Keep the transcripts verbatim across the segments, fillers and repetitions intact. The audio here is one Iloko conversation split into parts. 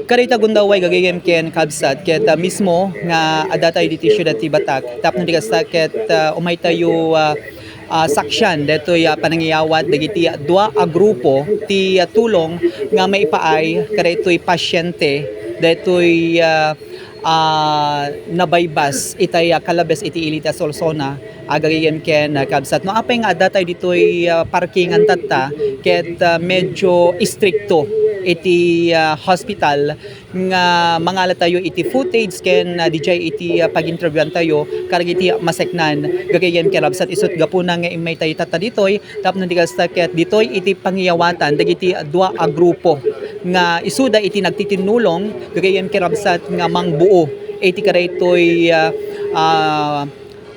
Karita gundaway gagayem ken kabsat ket, ah, mismo nga adda tayo ditoy siudad ti Batac. Tapno di kasta ket, ah, umay tayo, ah, ah, saksian daytoy, ah, panangiyawat dagiti dua a grupo ti, ah, tulong nga maipaay kadaytoy pasyente daytoy, ah, ah, nabaybas itay, ah, kalabes iti ili ti Solsona. Agagayem ken, ah, kabsat. No, apay nga adda tayo ditoy, ah, parkingan tatta, ket, ah, medyo istrikto iti, ah, hospital nga mangala tayo iti footage ken, ah, dijay iti, ah, pag-interviewan tayo kadagiti maseknan. Gagayem ken kabsat, isut' gapuna nga immay tayo tatta ditoy, tapno di kasta ket ditoy iti pangiyawatan dagiti dua a grupo nga isuda iti nagtitinnulong, gagayem ken kabsat, nga mangbuo iti kadaytoy, ah, ah,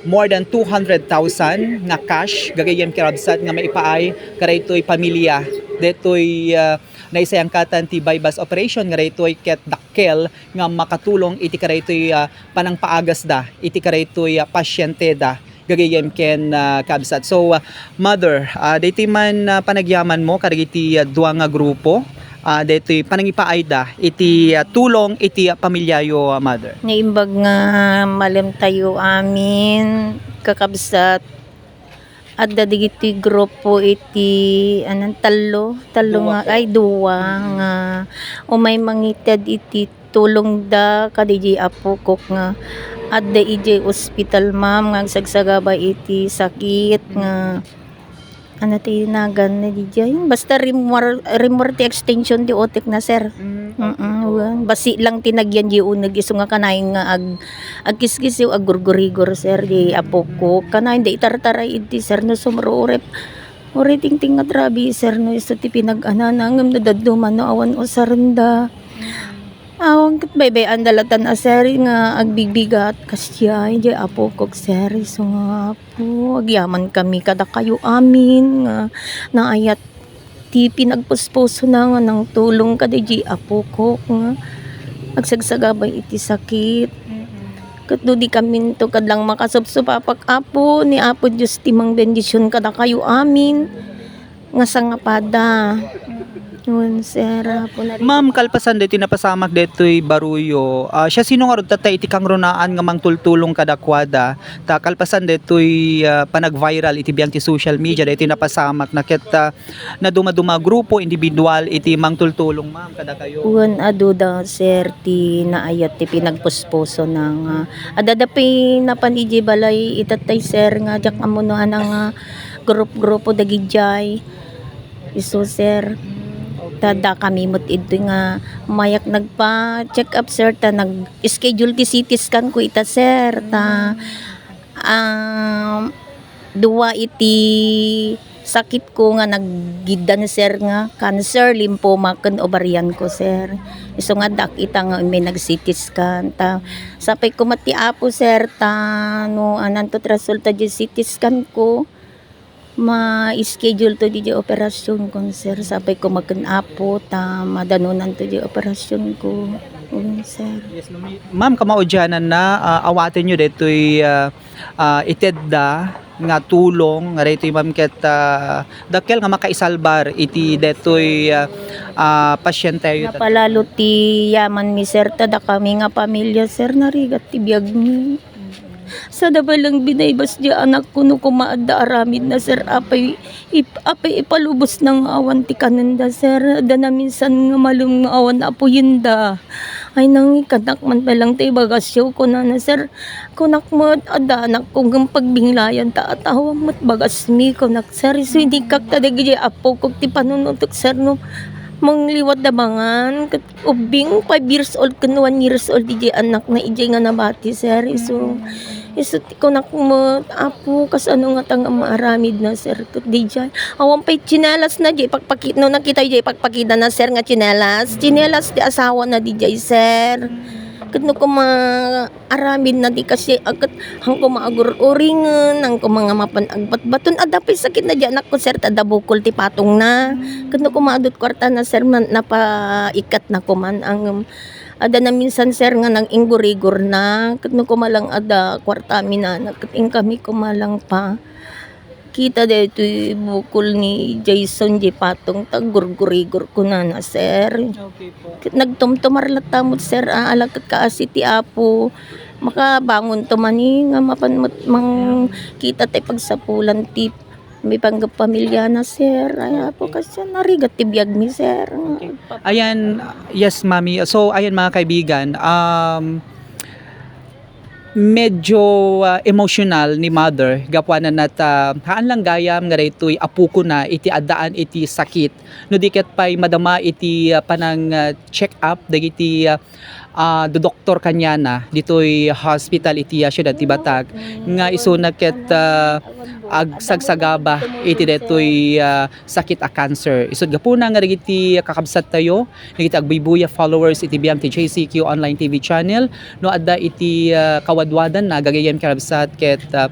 more than two hundred thousand nga cash gagayem ken kabsat nga maipaay kadaytoy pamilia daytoy, ah, naisayangkatan ti buy-bust operation nga daytoy ket dakkel nga makatulong iti kadaytoy, ah, panangpaagasda iti kadaytoy, ah, pasyenteda gagayem ken, ah, kabsat. So, ah, mother, ah, daytoy man, ah, panagyamanmo kadagiti, ah, dua nga grupo, ah, daytoy panangipaayda iti, ah, tulong iti, ah, pamiliayo, ah, mother. Naimbag nga malem tayo amin, kakabsat. Adda digiti grupo iti, anan, tallo, tallo Dua nga, po. Ay, dua nga umay mangited iti tulongda kadagiti apokok nga adda idiay ospital, ma'am, nga agsagsagaba iti sakit nga, ano ti naganna didiay? Basta rimmuar-, rimmuar ti extension ti utek na, sir. Mm, Mm-mm, okay po. Wen. Basi lang ti nagyan di uneg isu nga kanayon nga ag-, agkiskisiw, aggurgurigor, sir, di apokok. Kanayon da itartaray idi, sir, no sumruo rep. Uray tingting nga trabi, sir, no isu ti pinag-anana, ngem no dadduma no awan usarenda. Awan ket baybay-an da latan a, sir, nga agbigbigat kasdiay, di apokok, sir, isu nga apo, agyaman kami kadakayo amin nga naayat ti pinagpuspusona nga nangtulong kadaydi apokok nga agsagsagaba iti sakit. Mm-mm. Ket no di kaminto kadlang makasupsupapak, Apo, ni Apo Dios ti mangbendision kadakayo amin nga sangapada. Wen, sir, Apo, na. Ma'am, kalpasan daytoy napasamak daytoy baruyo, ah, siasino ngarud tatta iti kangrunaan nga mangtultulong kadakuada? Ta kalpasan daytoy, ah, panag-viral iti biag ti social media, daytoy napasamak na ket, ah, nadumaduma a grupo, individual iti mangtultulong, ma'am, kadakayo. Wen, adu da, sir, ti naayat ti pinagpuspusona nga adda da pay napan idiay balay itattay, sir, nga diak ammo no anang, ah, grup-grupo dagidiay. Isu, sir. Mm, okay. Ta adda kami met idi nga mayak nagpa-check up, sir, ta nag-schedule ti C T scan ko ita, sir, ta, Mm. ah, dua iti sakitko nga naggiddan, sir, nga cancer, lymphoma, ken ovarian ko, sir. Isu nga addaak ita nga immay nag-C T scan. Ta sapay koma ti Apo, sir, ta no ananto ti resulta diay C T scan ko, ma-schedule to diay operasyonko, sir. Sapay koma ken Apo ta madanonanto diay operasyonko. Mm, sir. Yes, ma'am. Ma'am, kamaudiananna, ah, awatenyo daytoy, ah, ah, itedda nga tulong nga daytoy, ma'am, ket, ah, dakkel nga makaisalbar iti daytoy, ah, ah, pasyente. Napalalo ti yamanmi, sir, ta dakami nga pamilya, sir, narigat ti biagmi. Sada balang binaybas diay anakko no koma adda aramidna, sir, apay ip-, apay ipalubosna nga awan ti kanenda, sir. Adda naminsan nga malem nga awan apuyenda. Ay, nangikanak man pay lang ti bagasyo, kunana, sir. Kunak met, adda anakko ngem pagbinglayan ta atawam met bagasmi, kunak, sir. Isu inikak ta dagiti apokok ti panunutok, sir, no mangliwat da mangan. Ket ubbing, five years old ken one years old idiay anakna idiay nga nabati, sir. Isu, isu ti kunak met, Apo, kasano ngata nga maaramidna, sir, ket didiay. Awan pay tsinelasna diay pakpaki-, no nakita diay pakpakitana, sir, nga tsinelas. Tsinelas ti asawana didiay, sir. Ket no koma aramidna ti kasi, a, ket han koma agur-uringen, han koma nga mapan agbatbaton. Adda pay sakitna diay anakko, sir, ta adda bukol ti patongna. Ket no koma adut kuartana, sir, man-, napaikkatna koman. Ang, um, adda naminsan, sir, nga nag-inggurigorna. Ket no koma lang adda kuartami nana, ket inkami koma lang pa. Kita daytoy bukol ni Jason, jay patong ta gurgurigor kunana, sir. Okay po. Ket nagtumtumar latta met, sir, a, ala ket kaasi ti Apo. Makabangonto man, eh, nga mapan met mangkita tay pagsapulan ti maipanggep pamiliana, sir. Ay, Apo, kasdiay narigat ti biagmi, sir. Okay. Ayan, yes, Mami. So, ayan, mga kaibigan, um, medyo, ah, emosyonal ni mother gapuanan ta, ah, haan lang gayam nga daytoy apokona iti addaan iti sakit. No di ket pay madama iti, ah, panang, ah, check-up dagiti, ah, ah, dodoktor kaniana ditoy hospital iti, ah, siudad ti Batag nga isuna ket, ah, agsagsagaba iti daytoy, ah, sakit a cancer. Isut' gapuna nga dagiti kakabsattayo, dagiti agbuybuya followers iti biag ti J C Q Online T V Channel, no adda iti, ah, kawadwadanna, gagayyem, kakabsat, ket, ah,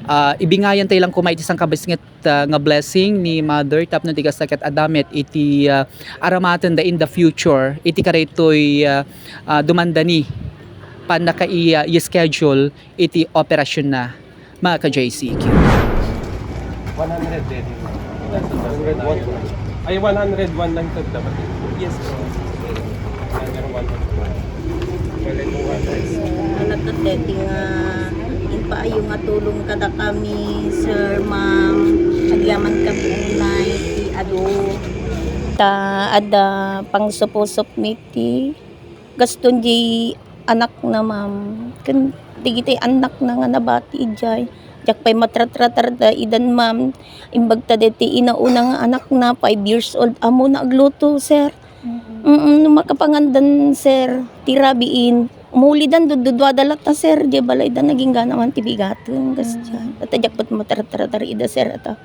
ah, ibingayan tayo lang koma iti sangkabasnget, ah, nga blessing ni Mother tapno ti kasta ket adda met iti, ah, aramatenda in the future iti kadaytoy, ah, ah, dumandani pannaka-, i-, ah, i-schedule iti operasionna, mga ka-J C Q. One hundred din. One hundred one. Ay, one hundred one lang sa dapat. Yes, sir. Another one hundred one. Wala, two hundred. Nagkateti nga impaayo nga tulong kada kami, sir, ma'am. Agyaman kami unay ti adu. Ta adda pangsupusup mi ti gaston di anakna, ma'am. Ken dagiti annakna nga nabati idiay. Diak pay matratratar da idan, ma'am. Imbag ta deti inauna nga anakna, five years old, ammona agluto, sir. Mm, no makapangandan, sir, ti rabiin, umulidan, dudduduada latta, sir, diay balayda, nagingga naman ti bigaten, kasdiay. Mm. Ket diak met matratratar ida, sir, ata.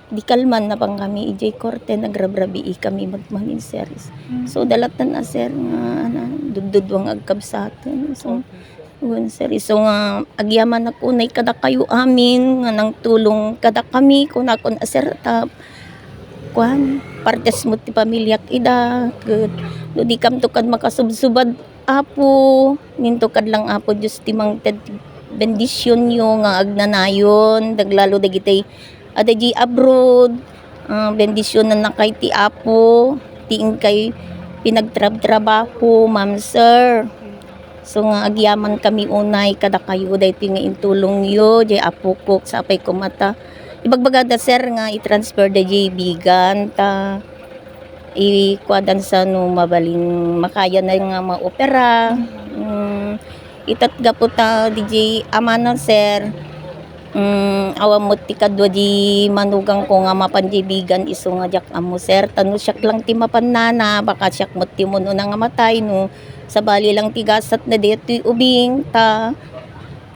Di kalman napan kami idiay korte, nagrabrabii kami met manen, sir. Mm. So, dalatan a, sir, nga, ano, dudduduang agkabsaten. So, okay. Wen, sir, isu nga agyamanak unay kadakayo amin nga nangtulong kadakami, kunakon a, sir, ta, kuan, partes met ti pamiliak ida, ket no dikamto kad makasubsubad, Apo, ninto kad lang, Apo Dios, ti mangted bendisionyo nga agnanayon, daglalo dagiti adda di abroad, ah, bendisionannakay ti Apo, ti inkay pinagtrabtrabaho, ma'am, sir. So nga agyaman kami unay kadakayo, daytoy nga intulongyo, jay apokok, sapay koma ta ibagbagada, sir, nga i-transfer da jay bigan ta ikuadan sa no mabalin makayan na nga maopera. Mm, itat gapu ta di jay amana, sir. Mm, awan met ti kadua di manugangko nga mapan jay bigan isu nga diak ammo, sir. Ta no siak lang ti mapan nana, baka siak met ti umuna nga matay, no sabali lang ti gasatna daytoy ubing, ta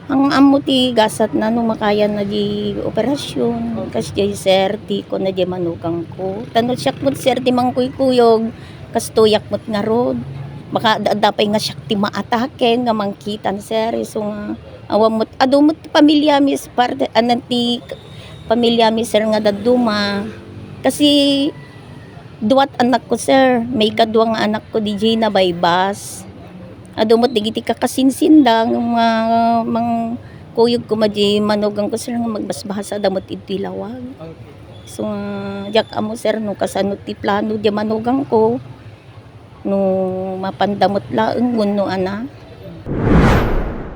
ang ammo ti gasatna no makayan na di operasyon. Kasdiay, sir, ti kuna di manugangko. Ta no siak met, sir, ti mangkuykuyog, kastoyak met ngarud. Maka adda, adda pay nga siak ti maatake nga mangkitan, sir. Isu nga awan met, adu met ti pamilyami, parte, anan ti k-, pamilyami, sir, nga dadduma. Kasi duat anakko, sir. Maikadua nga anakko, di jay nabaybas. Adu met dagiti kakasinsinda nga ma-, mangkuyog koma di manugangko, sir, nga magbasbasada met iti lawag. Okay. So, diak ammo, sir, no kasano ti plano di manugangko. No mapanda met laeng wenno ana.